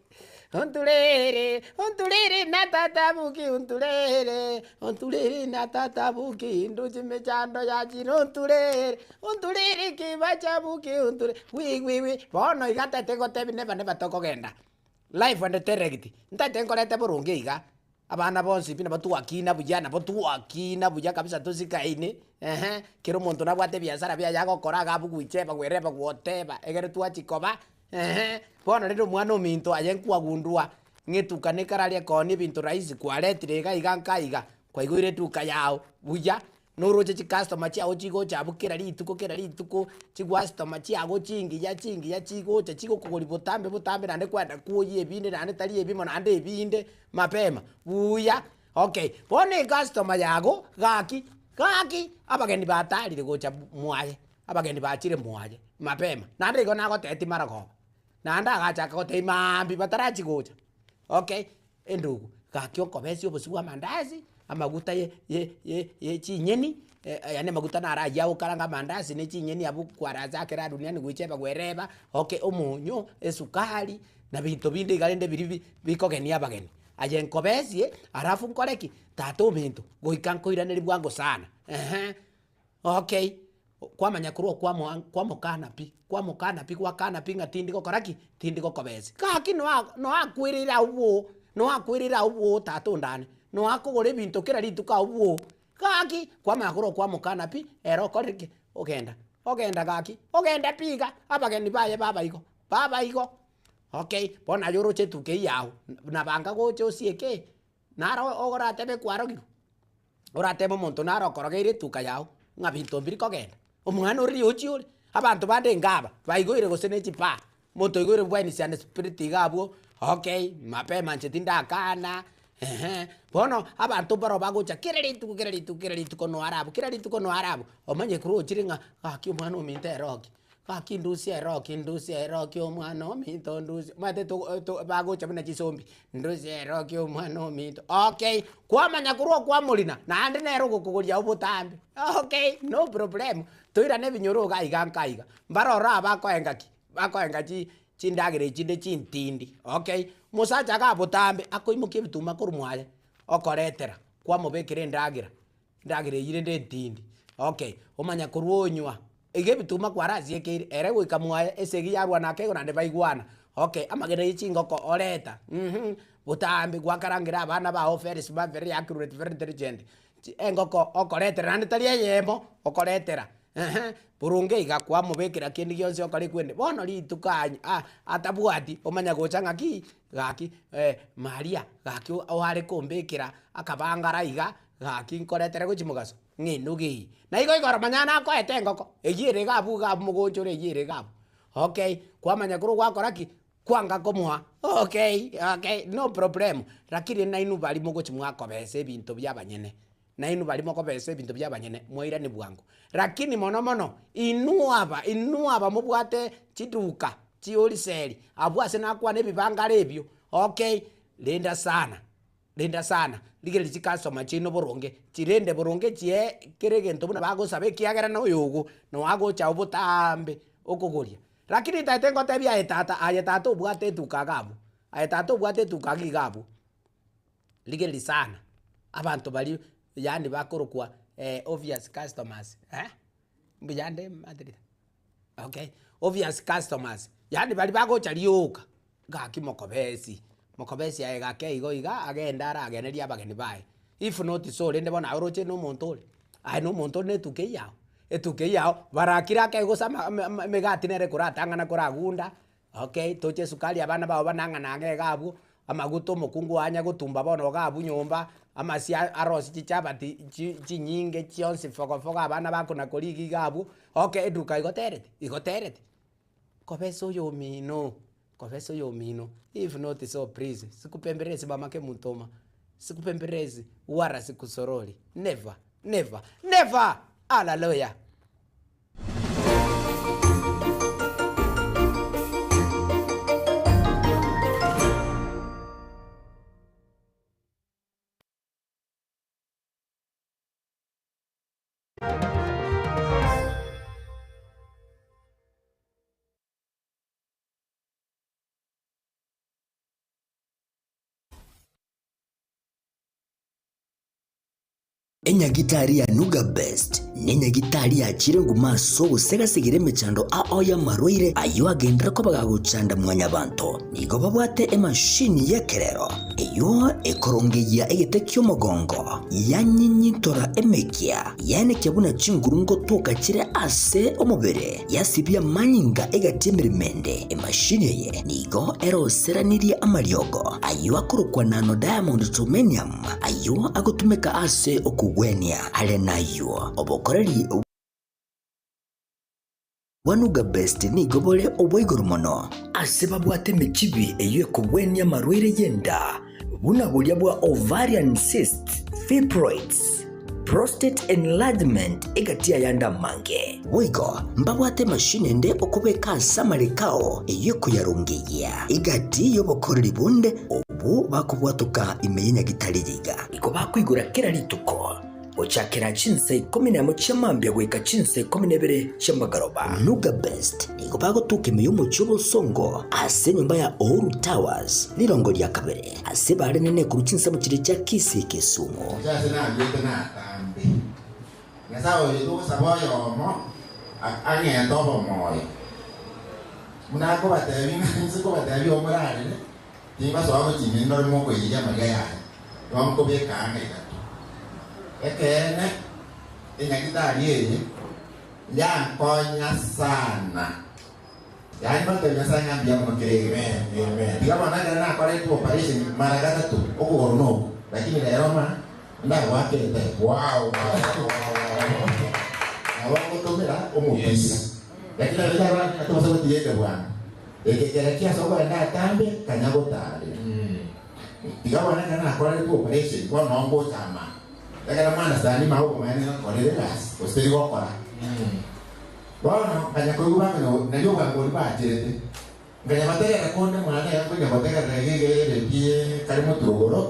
Unturere, unturere na tata buki, unturere, unturere na tata buki, nduchi mechando ya chiro, unturere, unturere kibacha buki, unturere, wi wi wi. Bono iga tete gotebi never never tokogenda. Live and direct. Ntete nkorete boronge iga. Abana bonsi pi nabo twakina buya, nabo twakina buya kabisa tosikaine, ehe, kera omonto nabwate ebiasara biaye agokora iga abwo goicheba gwereba goteba, egere twachia koba. Eeh, bono rende omwana ominto aye nkwagundua, ng'a etuka nekararia koonia ebinto rahisi kwaretire iga iga nka iga, kwaigoire eduka yago buya, noroche chicustomer chiago chigocha abwo kera rituko kera rituko, chiguastoma chiago chingiya chingiya chigocha chigokogoria botambe botambe naende kwenda kwoyia ebinde naende tari ebimo naende ebinde mapema, buya okay. Bono ecustomer yago gaki. Gaki, abageni batarire gocha mwaye, abageni bachire mwaye mapema, naende igo nagotetia marogoba, naende agachaka gotebia maambia batarachi gocha, okay, endugu, gaki okobesia obosio bwa amandasi, amaguta ye ye ye ye chinyeni, yaani amaguta naro aywo agokaranga amandasi na chinyeni abwo kwarachakera duniani goicheba gwereba, okay, omonyo, esukari, na binto binde iga rende biria bi bikogenia abageni. Aye nkobesie, alafu nkore ki? Tata ominto, goika nkoiranerie bwango sana, ehe, okay, kwamanya korwa okwamoa kwamokana pi, kwamokana pi gwakana pi ng'a tindi gokora ki? Tindi gokobesia. Gaki noa noakwereire abwo boo, noakwereire abwo boo tata ondane, noakogora ebinto kera rituko abwo boo, gaki, kwamanya korwa okwamokana pi, ere okorire ki? Ogenda, ogenda gaki, ogenda pi iga, abageni baye baba igo, baba igo. Okay, bono aye oroche etuka eyio yao, nabanga gocha osieke, naro oratebe kwarogirwe, oratebe omonto naro okorogeire etuka yao, ng'a binto mbiri kogenda, omwana oria ochia ore, abanto bande inga aba, baigoire gose ne chipaa, omonto oigoire wines and spirit iga abwo, okay, mapema inche tindakana, ehe, bono abanto mbaro bagocha kera rituko kera rituko kera rituko noare abwo, kera rituko noare abwo, omanye korwa ochire ng'a gaki omwana ominto ere oki. Gaki ndusia eroki, ndusia eroki omwana ominto ndusia, omanyete to to bagocha buna chisombi, ndusia eroki omwana ominto, okay, kwamanya korwa okwamorina, naende nere ogokogoria obotambe, okay, no problem, toirane ebinyoro iga iga nka iga, mbaroro aba bakoenga ki, bakoenga chi chindagera echinde chintindi, okay. Omosacha iga botambe, akoimokia ebituma korwa mwaye, okoretera, kwamobekera endagera, endagera eywo rende entindi, okay, omanya korwa onywa. Iga ebituma kwarasiekeire, ere goika mwaye esegi yarwana ake igo naende baigwana, okay, amagena ye chingoko oreta mh, botambe gwakarangera abana bao very smart, very accurate, very intelligent, chi engoko okoretera naende tari eyemo, okoretera ehe, boronge iga kwamobekera kende gionsi okore ekwende. Bono rituko anya a atabwati omanya gocha ng'aki, gaki Maria gaki oare kombekera akabangara iga, gaki nkoretere gochia mogaso. Ng'a enuga eye. Na igo igoro manya nakoete engoko, eyio ere iga abwo iga abwo mogonchore eyio ere iga abwo. Okay, kwamanya korwa gwakora ki? Kwanga komoa, okay, okay, no problem, lakini nainwe baria mogochi mwakobesa ebinto bia abanyene, nainwe baria mokobesa ebinto bia abanyene, mwairani bwango. Lakini mono mono, inwe aba, inwe aba mobwate chiduka, chiholiseri, abwo ase nakwana ebibangara ebio, okay, renda sana. Renda sana, rigereria chikasoma chiaino boronge, chirende boronge chie kera egento buna bagosaba ekiagera na oyogo noo agocha obotaambe okogoria. Lakini ntaete ngotebie aye tata, aye tata obwate etuka iga abwo, aye tata obwate etuka iga iga abwo, rigereria sana, abanto baria yaani bakorokwa obvious customers eh, mbuyande Madrid. Okay, obvious customers, yaani baria bagocha rioka, gaki mokobesi, mokobesi aye gake igo iga agende aragenerie abageni baye, if not so rende bono aye oroche na omonto ore, aye na omonto ore na etuka eywo yago, etuka eywo yago, barakire ake gose ama ama emegati nere koratang'ana koragunda, Okay, toche esukari abana bao banang'ana ang'e iga abwo, amaguta omokungu oye anya gotumba bono iga abwo nyomba, amasie arosie chichabati chi chinyinge chionsi fogofogo abana bakona koria iga iga abwo, okay eduka igotereti igotereti. Kobesa oyomino, kobesa oyomino, if not so please, sikupemberesi mamake muntoma, sikupemberesi wala sikusorori, never, never, never! Hallelujah! Enyagitari ya Nuga Best nenyagitari yachire nguma ase ogosegasegera emechando ao y'amarwaire ayio agenderere koba gagochanda mwanyabanto. Nigo babwate emashini y'ekerero eyio ekorongeyia egete ki'omogongo, yanyinyintora emekia, yaenekia buna chinguru ngotoka chire ase omobere, yasibia amanyinga egati emeremo ende. Emashini eye nigo eroseranirie amariogo ayio akorokwa Nano Diamond Germanium, Ayio agotumeka ase okogwenia are nayio. Obokoreri bwa Nuga Best nigo bore obwa igoro mono. Ase babwate emechibi eyio ekogwenia amarwaire y'enda buna boria bwa ovarian cysts, fibroids. Prostate enlargement egati y'ayande amange. Boigo mbabwate emashini ende okobeka ase amareko ao eyio ekoyarongeyia egati y'obokoreri bonde obwo bakobwatoka ime y'enyagitari eye iga. Igo bakoigora kera rituko gochakera chinsa ikomi nemo chia mambia goika chinsa ikomi na ibere chi'amagoroba. Nuga Best nigo bagotoka ime y'omochie obosongo ase enyomba ya Uhuru Towers, rirongo ria kabere, ase bare nene korwa chinsemo chiria chia Kisii Kisumu. Inche ase naruete natambe. Nyasae oyo togosaba oyomo ang'ete obomoyo. Buna akobatebia ng'a inse nkobatebia omorarere, tingosoa gochia ime ndore mokoiyeria amariga yaye, igo nkobeka ang'e iga tu. Ekeene, enyagitari eye yankonya sana. Yaani ngotebia Nyasae ng'a mbuya mono kera egento. Tiga bono ekero nakoretwe operation mara gatato, okogoro noko, lakini rero ng'a ndagoake etebe. Nabo ngotomera omopira. Lakini abe tarora ng'a tobasa gotiga ekebwango. Eke kere kiase okorenda atambe, kanya gotarera. Tiga bono ekero nakoretwe operation, bono noo ngocha amang'u. Ekero mwanasani mao obomaene ngakorire egasi, gose teri gokora. Bono nkanya koigwa bang'ina nario obwango boria bacherete, nkanya gotegerera konde mwane iga nkonya gotegerera iga iga eredio kare moturogoro,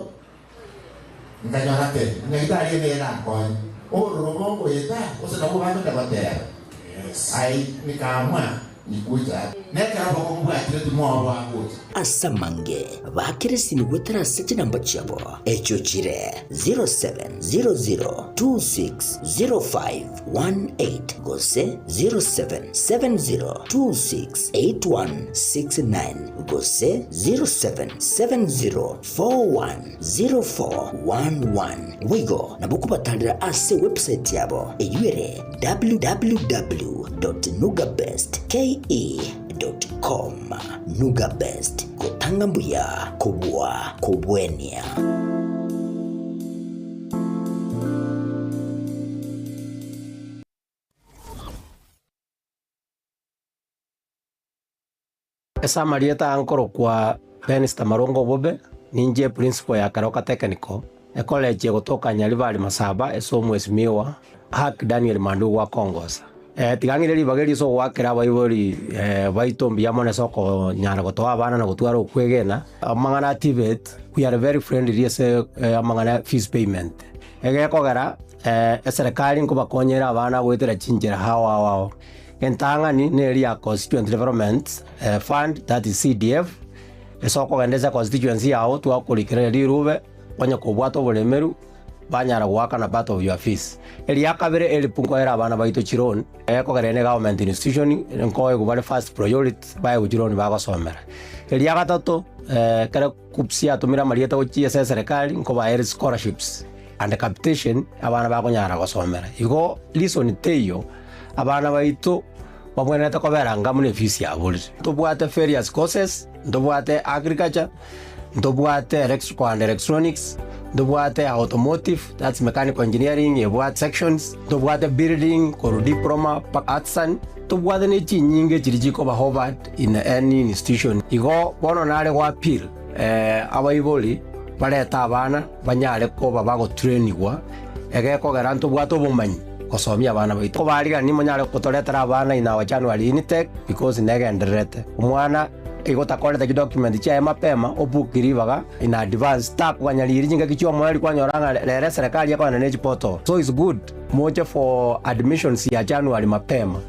nkanyora ke nyagitari eye nigo erankonye. Obororo obo ngoeta gose nabwo bagocha goteba, ai nikaamua nikuja aa. Nekero obokong'u bwachire timoboa gocha. Ase amange bakeresini goetera ase chinamba chiabo, echio chire 0700260518 gose 0770268169 gose 0770410411. Boigo nabo kobatarera ase ewebsite yabo eyio ere www.nugabestke.com. Nuga Best, gotanga mbuya kobua kobwenia. Ase amarieta aa nkorokwa Benista Marongo Obobe, ninche principal ya Keroka Technical, ecollege egotoka Nyaribari Masaba ase omwesimiwa Hack Daniel Mandugu akongosa. Tiga ng'ire ribaga eri ase ogoakera abaibori baito mbuya mono ase okonyara gotoa abana na gotwara okwegena. Amang'ana a TVET, we are very friendly ase amang'ana ya fees payment. Egekogera eserekari nkobakonyera abana goetera chinchera ao ao ao. Entang'ani neri ya Constituent Development Fund, that is CDF, ase okogenda ase econstituency yao twakorikera rirube onye kobwate oboremeru banyara goakana part of your fees. Eria kabere help nkoera abana baito chiloan, ekogera ere government institution nkoegwa bare first priority baegwe chiloan bagosomera. Eria gatato ekero KUCCPS yatomire amarieta gochia ase eserekari nkobaere scholarships and capitation abana bakonyara gosomera. Igo reason teiyo abana baito babwenerete kobera anga buna efees yaborire. Ntobwate various courses, ntobwate agriculture, ntobwate electrical and electronics, ntobwate automotive, that's mechanical engineering ebwate sections, ntobwate building korwa diploma mpaka artisan, ntobwate ne chinyinge chiria chikoba hovered in any institution. Igo bono nare go appeal abaibori barete abana banyare koba bagotrainigwa egekogera ntobwate obomanyi gosomia abana baito. Kobarigani monyare gotoretera abana in our January intake because negendererete. Omwana igo takorete chidocument chiaye mapema obook ribaga in advance takoganya riiri chingaki chiomoerio kwanyora ng'a rero eserekari ekogenda ne chiportal. So it's good moche for admissions ya January mapema.